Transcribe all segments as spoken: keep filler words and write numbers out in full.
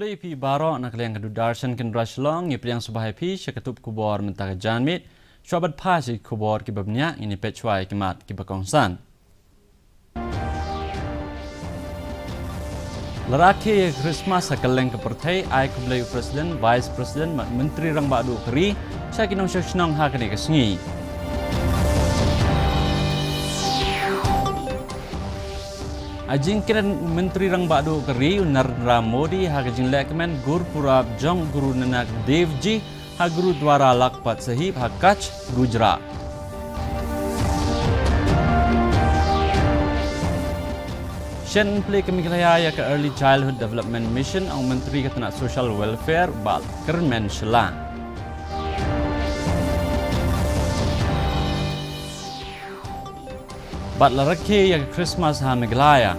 Ïa phi baroh na ka liang ka Doordarshan Kendra Shillong, ngi pdiang sngewbha ïa phi sha ka tup khubor mynta ka janmiet. Shuwa ban phai sha ki khubor kiba bniah, ngin ïa peit shuwa ïa ki mat kiba kongsan. La rakhe ïa ka Christmas ha kylleng ka pyrthei, ai khublei u President, Vice President bad Myntri Rangbah Duh ka ri sha ki nongshong shnong ha kane ka sngi. Ha jingkren u Myntri Rangbah Duh ka ri u Narendra Modi ha ka jinglehkmen Gurpurab jong u Guru Nanak Dev Ji ha Gurudwara Lakhpat Sahib ha Kutch, Gujarat. Shen plie ka Meghalaya ïa ka Early Childhood Development Mission, ong u Myntri ka tnat Social Welfare Bah Kyrmen Shylla. Bad la rakhe ïa ka Christmas ha Meghalaya.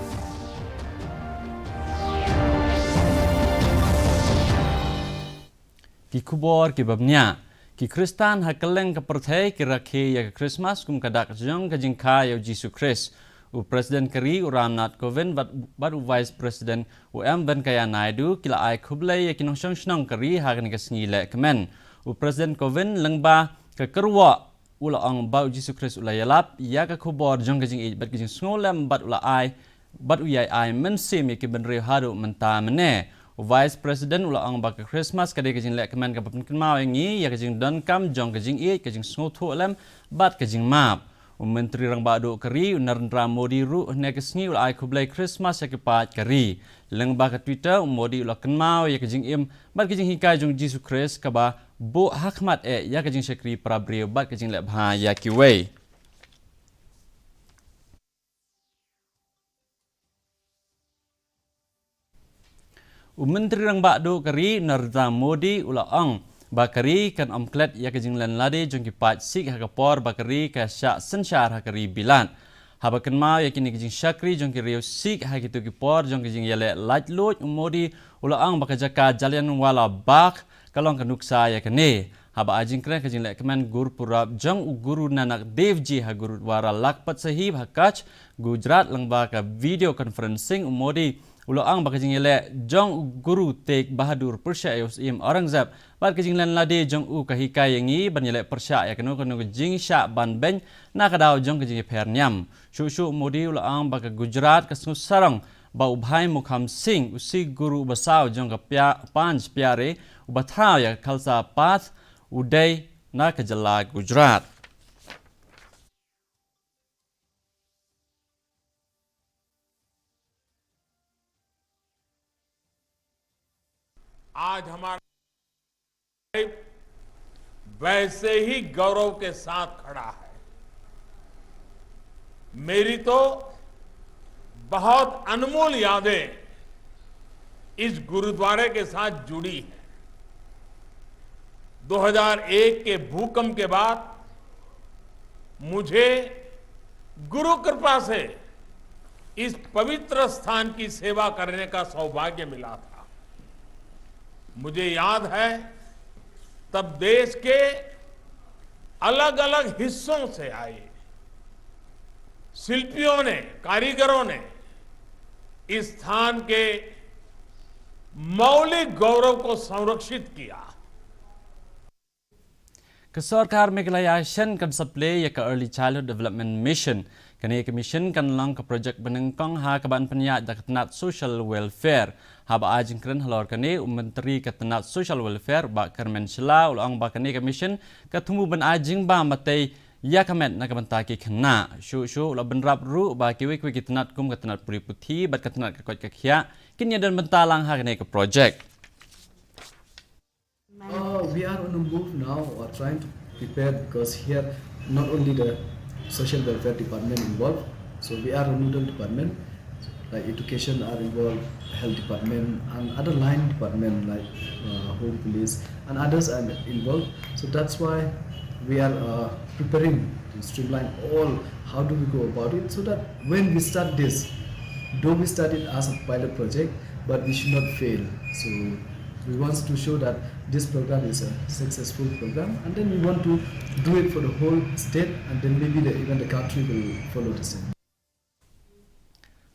Ki khubor kiba bniah. Ki Khristan ha kylleng ka pyrthei ki rakhe ïa ka Christmas kum ka dak jong ka jingkha ïa u Jisu Khrist. U President ka ri u Ramnath Kovind bad, bad u Vice President u M Venkaiah Naidu ki la ai khublei ïa ki nongshong shnong ka ri ha kane ka sngi lehkmen. U President Kovind lyngba ka kyrwoh u la ong ba u Jisu Khrist u la ïalap ïa ka khubor jong ka jingïeit bad ka jingsngewlem bad u la ai, bad u ïai ai mynsiem ïa ki bynriew haduh mynta mynne. U Vice President u la ong ba ka Christmas ka dei ka jinglehkmen kaba pynkynmaw ïa ngi ïa ka jingdonkam jong ka jingïeit, ka jingsngewthuh lem bad ka jingmap. U Myntri Rangbah Duh ka ri u Narendra Modi ruh hynne ka sngi u la ai khublei Christmas ïa ki paid ka ri. Lyngba ka Twitter, u Modi u la kynmaw ïa ka jingim bad ka jinghikai jong u Jisu Khrist kaba buh ha khmat eh ïa ka jingshakri para briew bad ka jingleh bha ïa kiwei. U Myntri Rangbah Duh ka ri Narendra Modi u la ong ba ka ri kan ym klet ïa ka jinglen lade jong ki paid Sikh ha ka por ba ka ri ka shah synshar ha ka ri Bilat. Haba kynmaw ïa kine ki jingshakri jong ki riew Sikh ha kito ki por jong ki jingïaleh laitluid, u Modi u la ong ba ka jaka Jallianwala Bagh ka long ka nuksa ïa kane. Haba ai jingkren ha ka jinglehkmen Gurpurab jong u Guru Nanak Dev Ji ha Gurudwara Lakhpat Sahib ha Kutch, Gujarat lyngba ka video conferencing, u Modi u la ong ba ka jingïaleh jong u Guru Tegh Bahadur pyrshah ïa u Syiem Aurangzeb bad ka jinglen lade jong u ka hikai ïa ngi ban ïaleh pyrshah ïa kano kano ka jingshah ban beiñ na ka daw jong ka jingïapher niam. Shuh shuh u Modi u la ong ba ka Gujarat ka sngewsarong ba u Bhai Mukham Singh, u Sikh Guru uba saw jong ka Pya-, Panch Pyare, uba thaw ïa ka Khalsa Path, u dei na ka jylla Gujarat. आज हमारा वैसे ही गौरव के साथ खड़ा है। मेरी तो बहुत अनमोल यादें इस गुरुद्वारे के साथ जुड़ी हैं। दो हज़ार एक के भूकंप के बाद मुझे गुरु कृपा से इस पवित्र स्थान की सेवा करने का सौभाग्य मिला था। मुझे याद है, तब देश के अलग-अलग हिस्सों से आए शिल्पियों ने, कारीगरों ने इस स्थान के मौलिक गौरव को संरक्षित किया। Ka sorkar Meghalaya shen kan sa plie ïa ka Early Childhood Development Mission. Kane ka mission kan long ka project banyngkong ha kaba pynïaid da ka tnat Social Welfare. Haba ai jingkren halor kane, u Myntri ka tnat Social Welfare Bah Kyrmen Shylla u la ong ba kane ka mission ka thmu ban ai jingbam batei ïa ka met na ka bynta ki khynnah. Shuh shuh u la bynrap ruh ba kiwei kiwei ki tnat kum ka tnat pule puthi bad ka tnat ka koit ka khiah kin ïadon bynta lang ha kane ka project. Uh, we are on a move now, or trying to prepare, because here not only the social welfare department involved, so we are a nodal department, like education are involved, health department, and other line department like, uh, home police and others are involved. So that's why we are, uh, preparing to streamline all. How do we go about it so that when we start this, though we start it as a pilot project, but we should not fail. So we want to show that this program is a successful program, and then we want to do it for the whole state, and then maybe the, even the country will follow the same.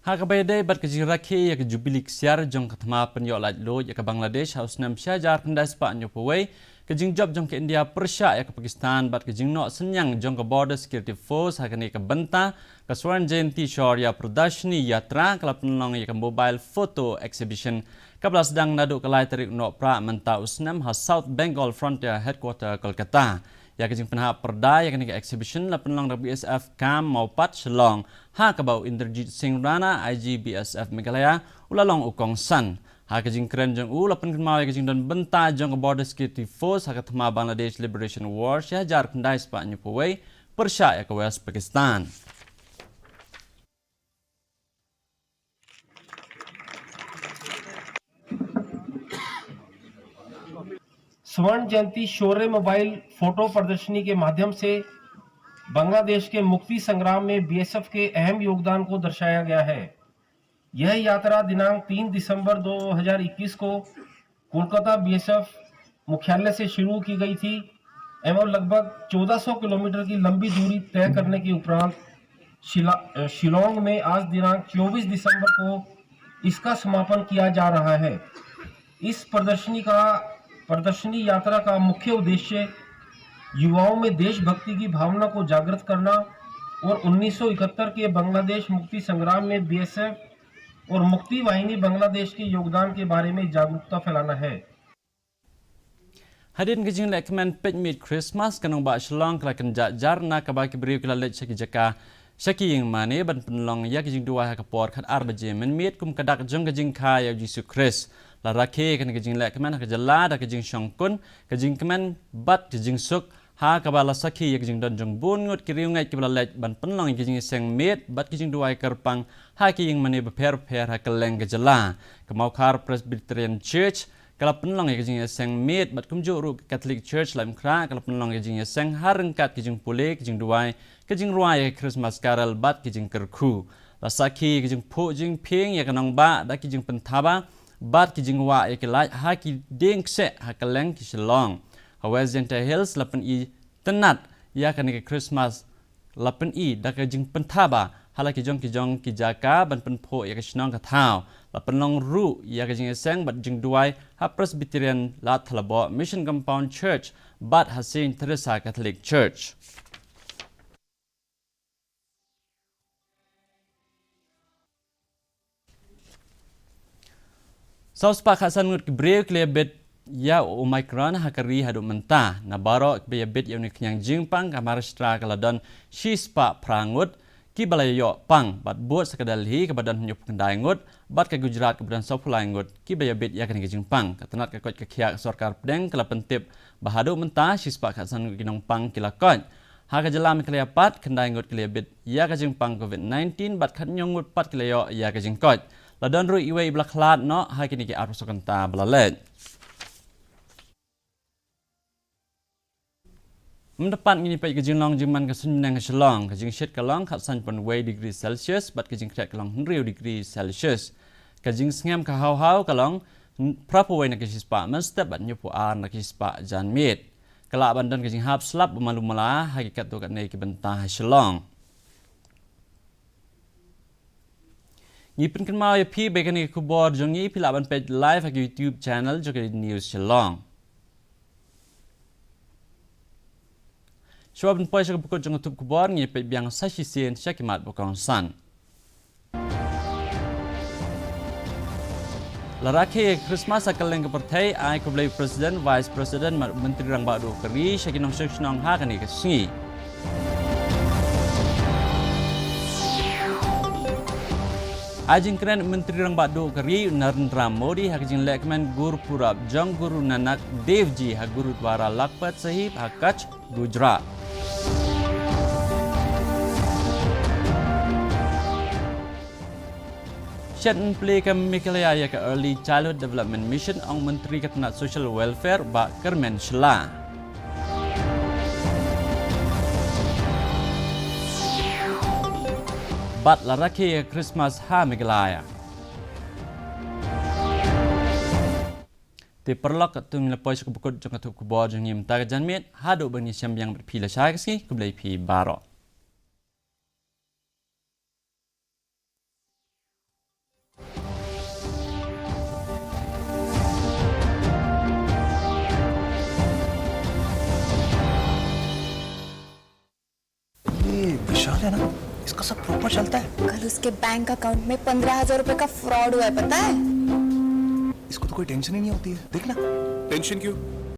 Ha kaba ïadei bad ka jingrakhe ïa ka Jubili Ksiar jong ka thma pynïoh laitluid ïa ka Bangladesh ha u snem shi hajar khyndai spah hynñiewphew wei, ka jingjop jong ka India pyrshah ïa ka Pakistan bad ka jingnoh synñiang jong ka Border Security Force ha kane ka bynta, ka Swarn Jayanti Shaurya Pradarshini Yatra ka la pynlong ïa ka Mobile Photo Exhibition kaba la sdang naduh ka lai tarik Nohprah mynta u snem ha South Bengal Frontier Headquarter, Kolkata. Ïa ka jingpynhap pyrda ïa kane ka exhibition la pynlong da ka B S F Camp Mawpat, Shillong, ha kaba u Inderjit Singh Rana, I G B S F Meghalaya, u la long u kongsan. Ha ka jingkren jong u, la pynkynmaw ïa ka jingdon bynta jong ka Border Security Force ha ka thma Bangladesh Liberation War shi hajar khyndai spah hynñiewphew wei pyrshah ïa ka West Pakistan. स्वर्ण जयंती शौर्य मोबाइल फोटो प्रदर्शनी के माध्यम से बांग्लादेश के मुक्ति संग्राम में बीएसएफ के अहम योगदान को दर्शाया गया है। यह यात्रा दिनांक तीन दिसंबर दो हज़ार इक्कीस को कोलकाता बीएसएफ मुख्यालय से शुरू की गई थी एवं लगभग चौदह सौ किलोमीटर की लंबी दूरी तय करने के उपरांत शिला-, अ, शिलोंग में आज दिनांक चौबीस दिसंबर को इसका समापन किया जा रहा है। इस प्रदर्शनी का, प्रदर्शनी यात्रा का मुख्य उद्देश्य युवाओं में देशभक्ति की भावना को जागृत करना और उन्नीस सौ इकहत्तर के बांग्लादेश मुक्ति संग्राम में बीएसएफ और मुक्ति वाहिनी बांग्लादेश के योगदान के बारे में जागरूकता फैलाना है। Hadien ka jinglehkmen peit miet Christmas, ka nongbah Shillong ka la kynjah jar na kaba ki briew ki la leit sha ki jaka, sha ki ïing mane ban pynlong ïa ka jingduwai ha ka por khatar baje mynmiet kum ka dak jong ka jingkha ïa u Jisu Khrist. La rakhe ïa kane ka jinglehkmen ha ka jylla da ka jingshongkun, ka jingkmen bad ka jingsuk, ha kaba la sakhi ïa ka jingdon jong bun ngut ki riewngeit kiba la leit ban pynlong ïa ka jingïaseng miet bad ka jingduwai kyrpang ha ki ïing mane bapher bapher ha kylleng ka jylla. Ka Mawkhar Presbyterian Church ka la pynlong ïa ka jingïaseng miet bad kumjuh ruh ka Catholic Church Laitumkhrah ka la pynlong ïa ka jingïaseng ha ryngkat ka jingpule, ka jingduwai, ka jingrwai ïa ka Christmas Carol bad ka jingkyrkhu. La sakhi ïa ka jingphuh jingphieng ïa ka nongbah da ki jingpynthaba bad ki jingwah ïa ki light ha ki dieng kseh ha kylleng ki Shillong. Ha West Jaintia Hills la pyni tynnat ïa kane ka Christmas, la pyni da ka jingpynthaba ha la ki jong ki jong ki jaka ban pynphuh ïa ka shnong ka thaw. La pynlong ruh ïa ka jingïaseng bad jingduwai ha Presbyterian Lad Thalaboh Mission Compound Church bad ha Saint Teresa Catholic Church. Saw spah khatsan ngut ki briew ki la ïabit ïa u Omicron ha ka ri haduh mynta. Na baroh kiba ïabit ïa une u khñiang jingpang ka Maharashtra ka la don shi spah phra ngut kiba la ïoh pang, bad bud sa ka Delhi kaba don hynñiewphew khyndai ngut bad ka Gujarat kaba don sawphew lai ngut kiba ïabit ïa kane ka jingpang. Ka tnat ka koit ka khiah ka sorkar pdeng ka la pyntip ba haduh mynta shi spah khatsan ngut ki nongpang ki la koit. Ha ka jylla Meghalaya pat, khyndai ngut ki la ïabit ïa ka jingpang covid nineteen bad khathynñiew ngut pat ki la ïoh ïa ka jingkoit. La don ruh iwei iba la khlad noh ha kine ki arphew saw kynta ba la leit. Mynta pat ngin ïa peit ka jinglong jingman ka suiñbneng ha Shillong. Ka jingshit ka long khatsan point wei degree Celsius bad ka jingkhriat ka long hynriew degree Celsius. Ka jingsngem ka haw haw ka long phraphew wei na ka shispah mynstep bad hynñiewphew ar na ka shispah janmiet. Ka lah ban don ka jinghap slap ba malu mala ha ki katto katne ki bynta ha Shillong. Ngi pynkynmaw ïa phi ba kane ka khubor jong ngi phi lah ban peit live ha ka YouTube channel jong ka News Shillong. Shuwa ban poi sha ka bakut jong ka tup khubor, ngi peit biang sa shisien sha ki mat ba kongsan. La rakhe ïa ka Christmas ha kylleng ka pyrthei, ai khublei President, Vice President, bad Myntri Rangbah Duh ka ri sha ki nongshong shnong ha kane ka sngi. Ai jingkren Myntri Rangbah Duh ka ri u Narendra Modi ha ka jinglehkmen Gurpurab jong Guru Nanak Dev Ji ha Gurudwara Lakhpat Sahib ha Kutch, Gujarat. Shet plie ka Meghalaya ïa ka Early Childhood Development Mission, ong Myntri ka tnat Social Welfare Bah Kyrmen Shylla. Bad la rakhe ïa ka Christmas ha Meghalaya. Te paralok, katto ngi la poi sha ka bakut jong ka tup khubor jong ngi mynta ka janmiet, haduh ban ïashem biang bad phi lashai ka sngi, khublei phi baroh. ख्याल है ना, इसका सब प्रॉपर चलता है। कल उसके बैंक अकाउंट में पंद्रह हजार रुपए का फ्रॉड हुआ है, पता है? इसको तो कोई टेंशन ही नहीं होती है, देखना। टेंशन क्यों?